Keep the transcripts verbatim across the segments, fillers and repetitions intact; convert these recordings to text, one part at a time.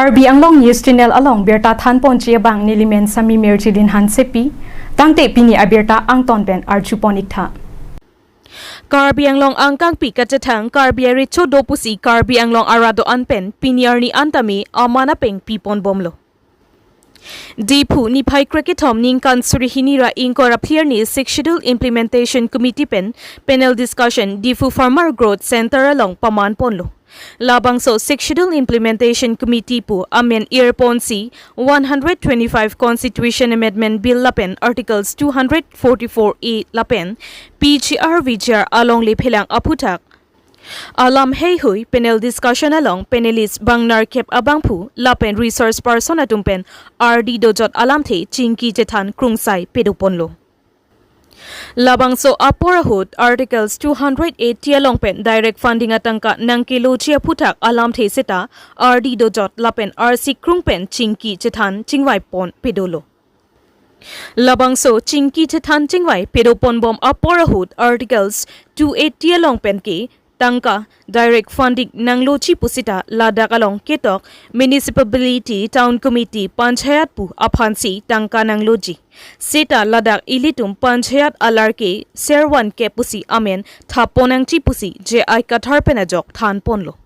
Karbi Anglong News Channel along birta thanponji abang nelimen Sami Mirjilin Hansepi, tangte pini abirta angton pen arjupon iktha. Karbi Anglong angkangpi kachethang Karbi arecho do pusi Karbi Anglong arat do-an pen pini arni an tame aman apeng piponbomlo. Diphu niphai krekethom ningkan suri hini ra ingkoi ra phli arni Sixth Schedule Implementation Committee pen panel discussion Diphu Farmer Growth Center along pamanponlo. Labangso Sixth Schedule Implementation Committee pu amen irponsi one hundred twenty-five Constitution Amendment Bill lapen Articles two hundred forty-four A lapen P G R V G R alongle phelang aphuthak alam heihui panel discussion along panelist bang nerkep abangphu lapen resource person atum pen ardi dojot alamthe chingki chethan krungsai pedoponlo. Labangso apor ahut Articles two hundred eighty along pen direct funding atangka nangkeloji aphuthak alamthe seta ardi dojot lapen arsik krung pen chingki chethan chingvaipon pedolo. Labangso chingki chethan chingvai pedoponbom apor ahut Articles two eighty along pen ke tangka direct funding nangloji pusita ladak along ketok municipality, town committee, panchayat pu aphansi tangka nangloji. Seta ladak ilitum panchayat alar ke servan kep pusi amen thapon nangji pusi J I Kathar pen ajok thanponlo.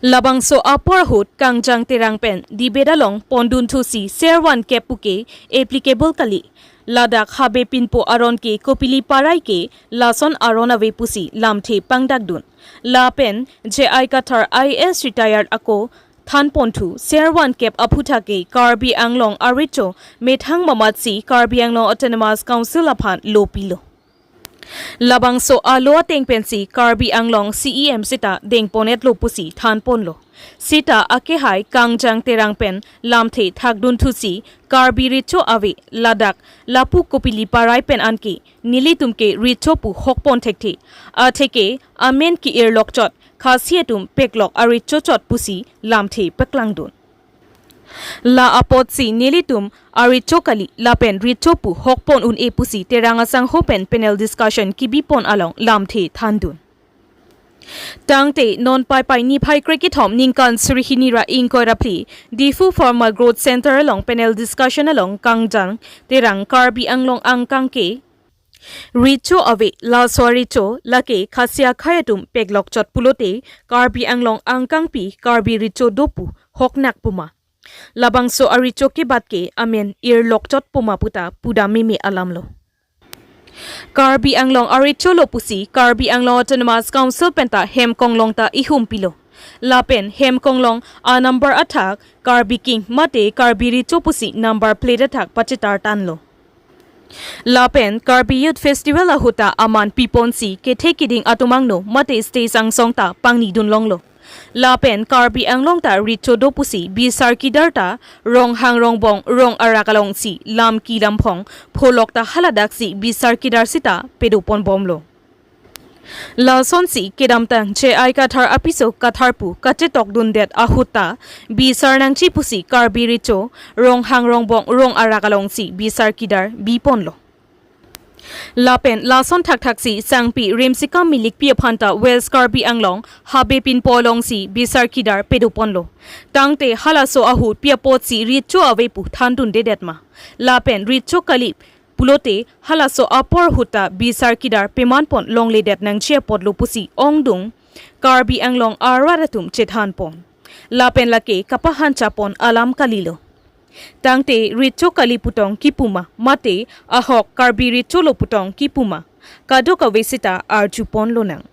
Labangso apor ahut Kangjang Terang pen debate along pondunthusi servan kep pu ke applicable kali. Ladak Habe Pinpo aron ke Kopili Parai ke lason aron ave pusi lamthe pangdakdun. Lapen J I Kathar I A S retired ako thanponthu servan kep aphuthak ke Karbi Anglong arecho methang mamatsi Karbi Anglong Autonomous Council aphan lopilo. Labangso alo ateng pensi Karbi Anglong C E M seta dengponetlo pusi thanponlo. Seta akehai Kangjang Terang pen lamthe thakdunthusi Karbi recho ave ladak lapu Kopili Parai pen anke nelitum ke recho pu hokpon thekthe. Atheke amen ke-irlok chot Khasi atum peklok arecho chot pusi lamthe paklangdun. La apotsi nelitum arecho kali lapen recho pu hokpon un-e pusi Terang asangho pen panel discussion kebipon along lamthe thandun. Tangte non Paipai niphai krekethom ningkan suri hini ra ingkoi ra phli Diphu Farmer Growth Center along panel discussion along Kangjang Terang Karbi Anglong angkang ke recho ave, laso arecho lake Khasi akhei atum peklok chot pulote Karbi Anglong angkangpi Karbi recho do pu hoknak puma. Labangso arecho kebat ke amen irlok chot puma puta pudam meme alamlo. Karbi Anglong arecho lo pusi Karbi Anglong Autonomous Council penta hem konglong ta ihum pilo. Lapen hem konglong a number athak Karbi King mate Karbi recho pusi number plate athak pachitar tanlo. Lapen Karbi Youth Festival ahut ta aman piponsi kethe kiding atum angno mate stage angsong ta pangnidun longlo. Lapen Karbi Anglong ta recho do pusi bisar kidar ta Ronghang Rongbong rong arak alongsi lam ki lamphong pholok ta haladaksi bisar kidar seta pedoponbomlo. Lasonsi kedamtang J I Kathar apiso Kathar pu kachetokdundet ahut ta bisar nangji pusi Karbi recho Ronghang Rongbong rong arak alongsi bisar kidar biponlo. Lapen lason thakthaksi sangpi Rimsikam Milikpi aphan ta West Karbi Anglong Habe Pinpo alongsi bisar kidar pedoponlo. Tangte halaso ahut pi apotsi recho ave pu thandundedet ma? Lapen recho kali pulote halaso apor ahut ta bisar kidar pemanpon longledet nangji apotlo pusi ongdung Karbi Anglong arat atum chethanpon. Lapen lake kapahanchapon alam kalilo. Tangte recho kali putong kipuma mate ahok Karbi recho lo putong kipuma, kadokave seta arjupon lonang.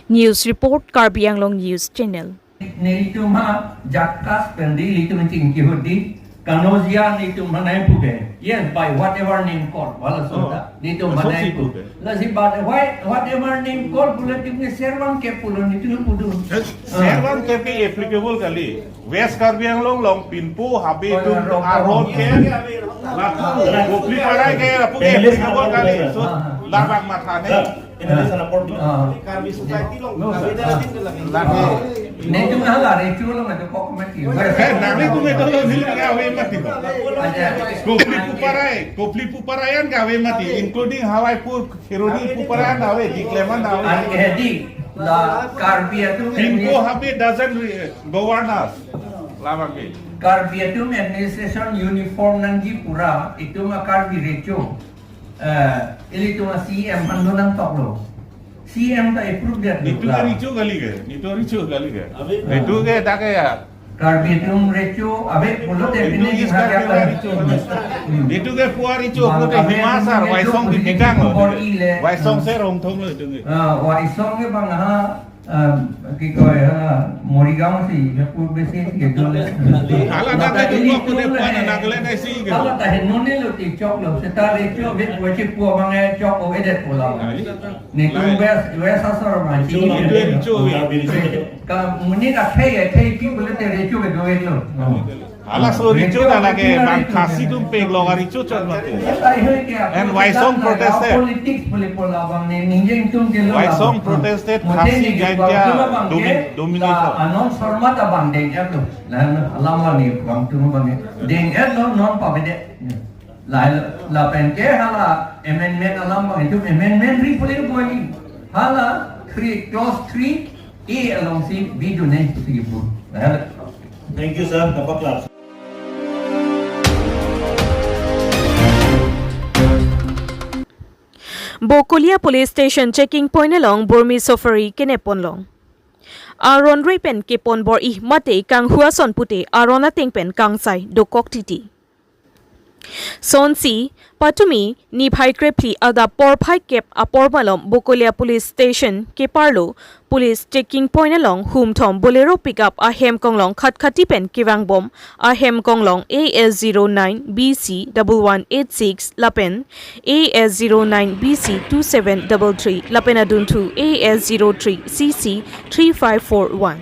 News report, Karbi Anglong News Channel. Nelitum ha jatkas pen di, nelitum chingki ahut di, kanoja nelitum manai puke. Yes, by whatever name called, wala Oh, sunda, nelitum manai puke. Lasi, but why, whatever name called, pula nelitum ke servan kep pulo nelitum pudun. Servan kep ke applicable kali. West Karbi Anglong along Pinpo, Habe, oh, atum, aron ke, lapu, Kopili Parai ke, lapu ke applicable kali. So, labang matha ne. Karbi society along, Karbi dalatin ke lagi. Lagi. Nelitum hala, nelitum along ada kok mati. Eh, nang nelitum itu lo nil ka ave mati ko. Kopili Pu Parai, Kopili Pu Parai an ka ave mati, including Hawaipur, Kheroni Pu Parai an ave, di Kleman ave. An ke di. La Karbi atum Pimpo administ- Hamid doesn't re- govern us. Labang ke. Karbi atum administration uniform nangji pura itum a Karbi recho. Eh, ilitum a C M hando nangtoklo. C M ta approve det. Nitu lo. Ke recho kali ke. Nitu recho kali ke. Nitu ke ta ke ya. Karbi atum recho, abe pulote Nitu pine is ki Karbi bhagya recho. Hmm. Nitu ke puar recho, Bang pulote abe Hima sar, atum Waisong recho di bikang lo. Bor ile. Waisong se rong thong lo itu ke. Ah, Waisong ke bang ha, um, ki koi ha, Morigaon si, ya pur besi ke dole. Hala Lata ta ke ini dungkok pulote tulote puan he. Nagaland ai si ke. Hala ta he none lo ti chok lo, seta recho be wachi pu bang e chok o edet pulo. Ai. Nitu Lai. West, West asor ma, Recho chini la, ke recho. Recho la. Ka monit akhei, akhei pi pulote recho ke doek lo. Hala so recho Recho na lake, recho bang recho Khasi recho. Atum pek lo recho chot mati. Ai hoi ke, And Waisong protested. Politics pule pola bang ne, ningjeng tum ke lo Waisong la. Protested, Mote Khasi ni ke Jaintia bang tu bang domin-, ke, domination. La Anom Sharma ta bang deng et lo. La, la, alam la ni bang tum bang ke. Deng et lo, non pa bede. La, lapen ke hala amendment alam bang itum amendment ri pule ko ni. Hala three, clause three A along si bidun ne si bu. Hala. Thank you, sir. Kapaklar. Bokolia Police Station checking point along Burmi Safari kenep ponlong. Aron rui pen kepon bor-i mate kanghu ason pute aron ateng pen kangsai dokok titi. Sonsi, patumi, niphai krephli adap porphai kep apor malom Bokolia Police Station keparlo, Police checking point along humthom Bolero pickup ahem konglong khatkhati pen kevang bom, ahem konglong A S zero nine B C double one eight six lapen A S zero nine B C two seven double three lapen adunthu A S zero three C C three five four one.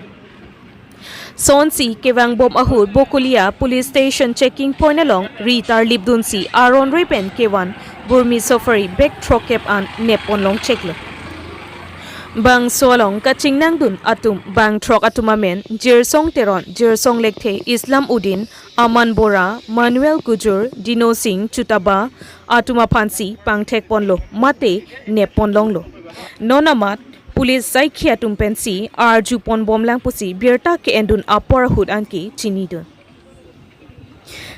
Sonsi kevang bom ahut Bokolia Police Station checking point along ri tarlip dunsi aron rui pen kevan Burmi Safari bag throk kep an nep ponlong cheklo. Bangso along kachingnang dun atum bang throk atum amen Jirsong Teron, Jirsong Lekthe, Islam Udin, Aman Bora, Manuel Kujur, Dino Singh, Chutaba atum aphansi pangthek ponlo mate nep ponlonglo. Non amat Police saikhi atum pensi arju pon bomlang pusi birta ke-endun apor ahut anke chinidun.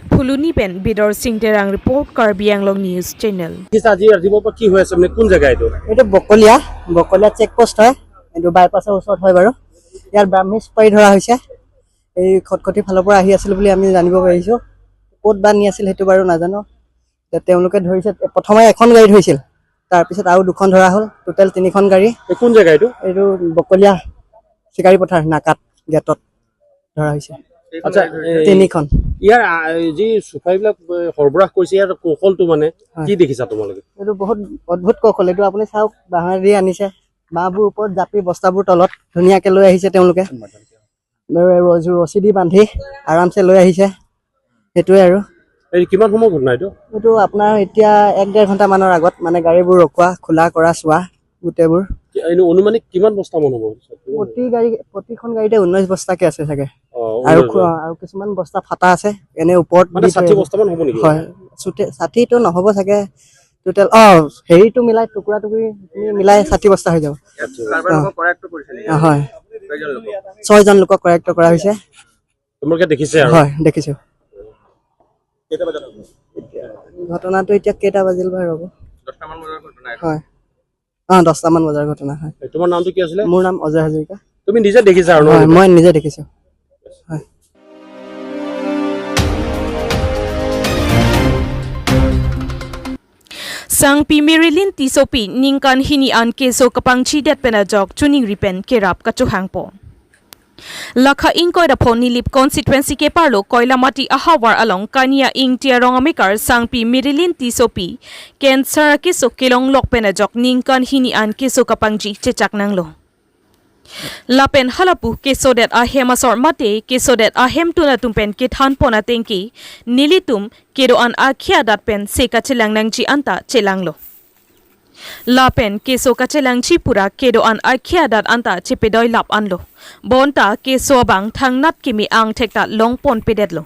Phuloni pen Bidor Singh Terang report, Karbi Anglong News Channel. পিছে আজি ৰাতিপুৱাৰ পৰা কি হৈ আছে, মানে কোন জেগা এইটো? এইটো বকলীয়া, বকলীয়া চেক পোষ্ট হয়, এইটো বাইপাছৰ ওচৰত হয় বাৰু। ইয়াত ব্ৰাহ্মী চুপাৰী ধৰা হৈছে। এই খটখটি ফালৰ পৰা আহি আছিল বুলি আমি জানিব পাৰিছো। ক'ত বা নি আছিল সেইটো বাৰু নাজানো। তে তেওঁলোকে ধৰিছে, প্ৰথমে এখন গাড়ী ধৰিছিল, তাৰপিছত আৰু দুখন ধৰা হ'ল, টোটেল তিনিখন গাড়ী। এই কোন জেগা এইটো? এইটো বকলীয়া চিকাৰী পথাৰ নাকাত গেটত ধৰা হৈছে। আচ্ছা, এই তিনিখন। ইয়াৰ, আ, এই যি চুপাৰীবিলাক, এ, সৰবৰাহ কৰিছে, ইয়াৰ কৌশলটো মানে হয়। কি দেখিছা তোমালোকে? এইটো বহুত অদ্ভুত কৌশল। এইটো আপুনি চাওক, বাঁহেদি আনিছে, বাঁহবোৰ ওপৰত জাপি বস্তাবোৰ তলত ধুনীয়াকে লৈ আহিছে তেওঁলোকে। ৰছী দি বান্ধি আৰামছে লৈ আহিছে, সেইটোৱে আৰু। এই কিমান সময় ঘটনা এইটো? এইটো আপোনাৰ এতিয়া এক ডেৰ ঘণ্টামানৰ আগত, মানে, গাড়ীবোৰ ৰখোৱা, খোলা কৰা, চোৱা, গোটেইবোৰ। কি-, এনে অনুমানিক কিমান বস্তা মান হ'ব? প্ৰতি গাড়ী, প্ৰতিখন গাড়ীতে ঊনৈশ বস্তাকে আছে চাগে। অ, আৰু ঊনৈশ খোৱা, বস্তা। আৰু কিছুমান বস্তা ফাটা আছে, এনে ওপৰত মানে দি থৈ ষাঠি আহিছে। বস্তামান হ'ব নেকি? হয়, চুটে-, ষাঠিটো নহ'ব চাগে, টোটেল, অ, হেৰিটো মিলাই, টুকুৰা টুকুৰি মিলাই ষাঠি বস্তা হৈ যাব। আচ্ছা। কাৰোবাৰ অ। লোকক কৰায়ত্ত কৰিছে নেকি? অ, হয়। কেইজন লোকক? ছয়জন লোকক কৰায়ত্ত কৰা হৈছে। তোমালোকে দেখিছে আৰু? হয়, দেখিছো। কেইটা বজাত হ'ব? ঘটনাটো এতিয়া কেইটা বাজিল বা, ৰ'ব। দহটামান বজাৰ ঘটনা। হয়। অ, দহটামান বজাৰ ঘটনা, হয়। এই তোমাৰ নামটো কি আছিলে? মোৰ নাম অজয় হাজৰিকা। তুমি নিজে দেখিছা আৰু ন? হয়, মই নিজে দেখিছো। হয়। Sangpi Mirilin Tissopi ningkan hini an keso kapangchidet pen ajok chuningri pen kerap kachohangpo. Lakha ingkoi ra pho Nilip constituency keparlo Koilamati ahavar along Kania Ingti arong amekar Sangpi Mirilin Tissopi cancer akeso kelonglok pen ajok ningkan hini an keso kapangji chechak nanglo. Lapen halapu kesodet ahem asor mate kesodet ahemtun atum pen kethan pon atengke nelitum kedo-an akhei adat pen se kachelang nangji anta chelanglo. Lapen keso kachelangji pura kedo-an akhei adat anta chepedoi lap anlo. Bonta keso abang thangnat keme angthek ta longponpedetlo.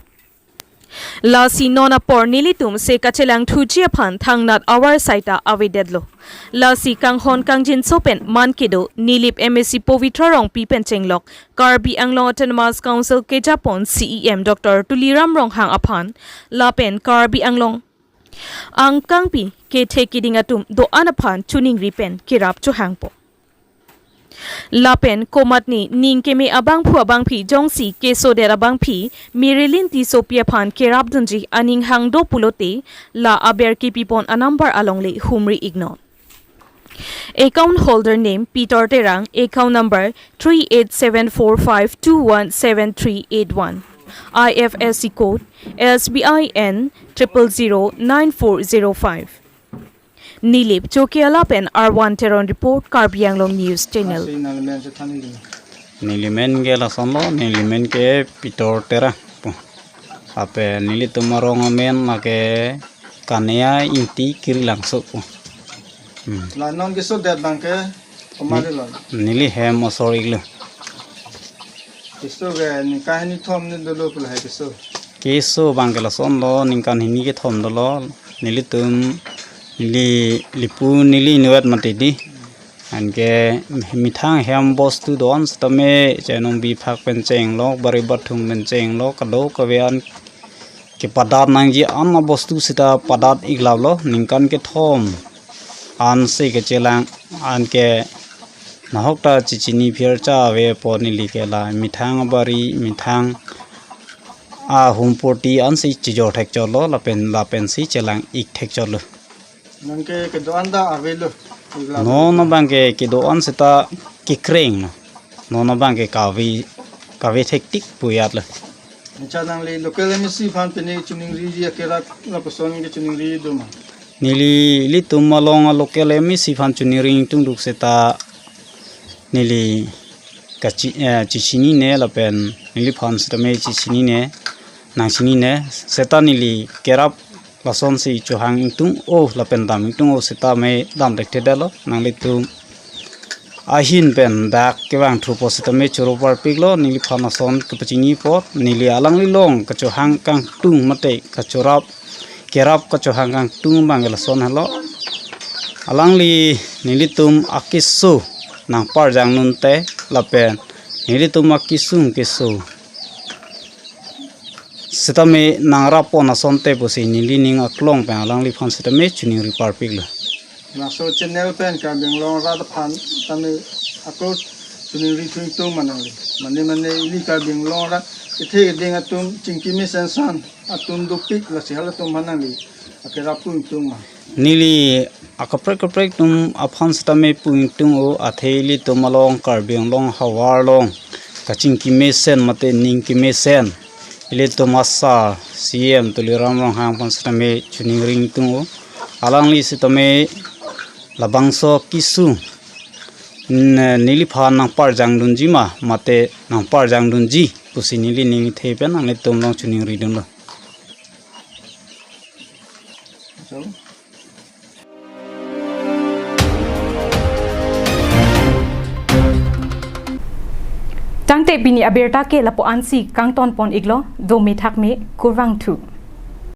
Lasi non apor nelitum se kachelang thuji aphan thangnat avar saita avedetlo. Lasi kanghon kangjinso pen man kedo Nilip M A C Pavitra Rongpi pen chenglok Karbi Anglong Autonomous Council kejapon C E M Doctor Tuliram Ronghang aphan lapen Karbi Anglong angkangpi kethe keding atum do-an aphan choningri pen kerap chohangpo. Lapen komatne ning keme abangphu abangphi jongsi kesodet abangphi Mirilin Tissopi aphan kerapdunji aning hang do pulote la aber kepipon anumber alongle humri-iknon. Account holder name Peter Terang, account number three eight seven four five two one seven three eight one. I F S C code S B I N triple zero nine four zero five. Nilip Chokihola pen R one Teron report, Karbi Anglong News Channel. Nelimen ke lasonlo, nelimen ke Peter Terang pu. Lapen nelitum arong amen lake Kania Ingti Kirilangso pu. Hmm. La non kesodet abangke komatlo? Neli hem osor-iklo. Keso ke ningkan hini thom ni dolo pu lahai keso. Keso abangke lasonlo, ningkan hini kethom dolo. Nelitum, neli lipu neli inutvet mati di. Anke methang hem bostu do-an setame chenong biphak pen chenglok, bari bathung pen chenglok, kadokave an kepadat nangji an abostu seta padat-iklaplo, ningkan kethom ansi kechelang, anke nahokta chechini phircha avepo neli ke la methang abari, methang ahumpoti ansi chejor thekchotlo, lapen lapensi chelang-ik thekchotlo. Non ke kedo-an ta avelo. Non abangke kedo-an seta kekreng lo. Non abangke kave, kave thektik pu-etlo. Anchot nangli local M A C aphan pine choningriji akerap lapuson ke choningri do ma? Neli ilitum along a local M A C aphan choningri ingtungduk seta neli kachi, eh, chechinine lapen neliphan setame chechinine, nangchinine, seta neli kerap lasonsi chohang ingtung-o lapen dam ingtung-o setame dam thekthedetlo, nanglitum ahin pen dak kevang thupo setame choro parpiklo, neliphan ason kepachini apot, neli alanglilong kachohang kangtung mate kachorap, kerap kachohang kangtung abangke lason helo. Alangli nelitum akeso nangparjang dunte lapen nelitum akesung keso setame nangrap pon asonte pusi nelining aklong pen alangliphan setame choningri parpiklo. Laso channel pen Karbi Anglong arat aphan tame ako choningri thu ingtung ma nangli? Mane mane ili Karbi Anglong arat kethe keding atum chingki mesen san atum dopik, lasi halatum aphan nangli akerap pu ingtung ma? Neli akaprek kaprek atum aphan setame pu ingtung-o, athe ilitum along Karbi Anglong havar along kachingki mesen mate ning kemesen ilitum asar C E M Tuliram Ronghang aphan setame choningri ingtung-o. Alangli setame labangso keso n-, neliphan nangparjang dunji ma mate nangparjang dunji pusi nelining the pen nanglitum along choningri dunlo. Tangte pini abirta ke lapu-ansi kangton pon-iklo, dome thakme, kurvangthu.